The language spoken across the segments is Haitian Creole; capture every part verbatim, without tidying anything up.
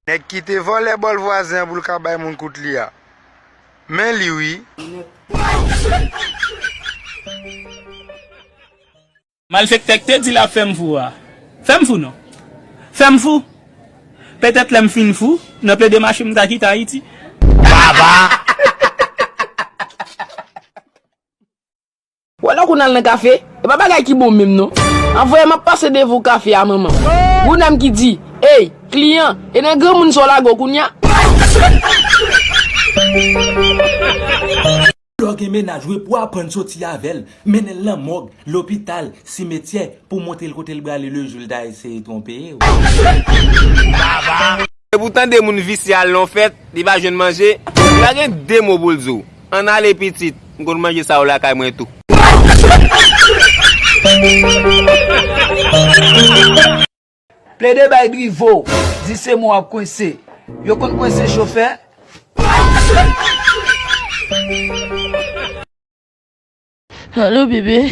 Nèg ki te vòlè bòl vwazen an pou l ka bay moun kout li a. Men li wi. Malfektè k te di l ap fè m fou a. Fè m fou non. Fè m fou. Petèt lè m fin fou, nan pede mache m ta kite Ayiti. Baba! Wè lè w konn al nan kafe, e pa bagay ki bon menm non. Anvwè m ap pase devan w kafe a manman. Gon dam ki di, ey, kliyan, e nan granmoun sa w lage w kounya. Lè w gen mennaj, wi, pou w aprann soti avè l, mennen l nan mòg, lopital, simetyè, pou w montre l kote l prale lejou l ta eseye twonpe w. E pou w tande moun visye al nan yon fèt, li pa jwenn manje, li pa gen de mo pou l di w. Ann ale pitit, m konn manje sa yo lakay mwen tou. Plede bay drivo, di se mwen w ap kwense. Yo konn kwense chofè? Allô bébé.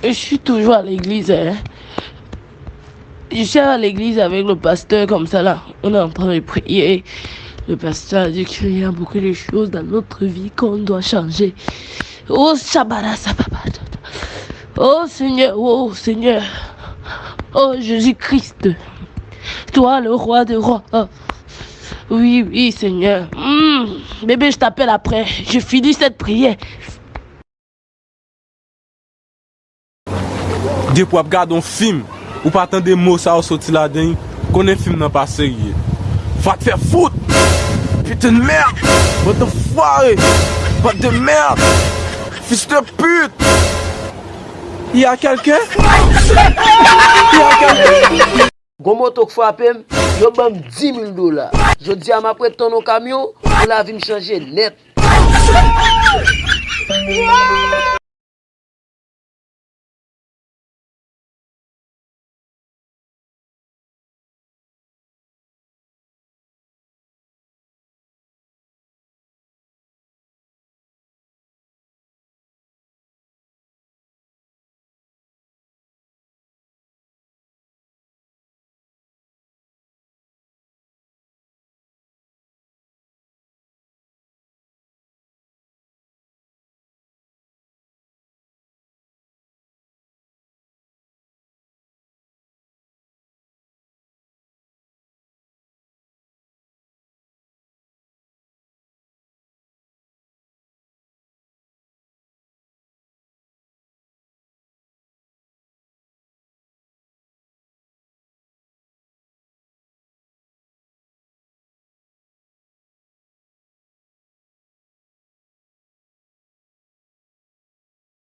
Je suis toujours à l'église, hein. Je suis à l'église avec le pasteur comme ça là. On est en train de prier. Le pasteur a dit qu'il y a beaucoup de choses dans notre vie qu'on doit changer. Oh, Shabara Sababa. Oh Seigneur, oh Seigneur. Oh Jésus-Christ. Toi le roi des rois. Oui, oui, Seigneur. Hmm. Bébé, je t'appelle après. Je finis cette prière. Depi w ap gade yon fim, ou pa tande mo sa yo soti ladan l, konnen fim nan pa serye. Va te fè fout! Putain de merde! Bande d'enfoirés! Bande de merde! Fils de pute! Il y a quelqu'un? Il y a quelqu'un? Gon moto k frape m, yo ban m di mil dola. Jodi a m ap ret tann yon kamyon pou lavi m chanje nèt.